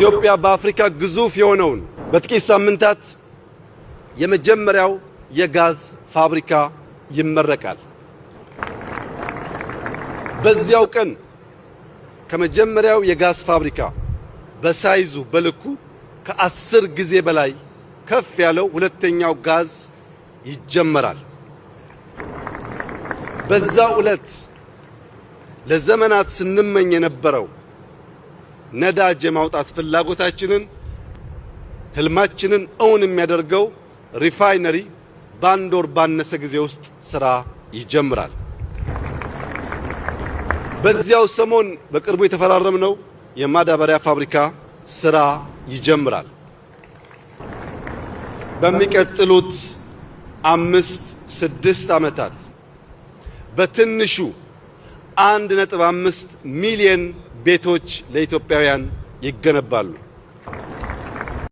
ኢትዮጵያ በአፍሪካ ግዙፍ የሆነውን በጥቂት ሳምንታት የመጀመሪያው የጋዝ ፋብሪካ ይመረቃል። በዚያው ቀን ከመጀመሪያው የጋዝ ፋብሪካ በ size ኡ በልኩ ከ10 ጊዜ በላይ ከፍ ያለው ሁለተኛው ጋዝ ይጀመራል። በዛው ዕለት ለዘመናት ስንመኝ የነበረው ነዳጅ የማውጣት ፍላጎታችንን፣ ህልማችንን እውን የሚያደርገው refinery በአንድ ወር ባነሰ ጊዜ ውስጥ ስራ ይጀምራል። በዚያው ሰሞን በቅርቡ የተፈራረምነው የማዳበሪያ ፋብሪካ ስራ ይጀምራል። በሚቀጥሉት 5፣ 6 ዓመታት በትንሹ 1.5 ሚሊየን ቤቶች ለኢትዮጵያውያን ይገነባሉ።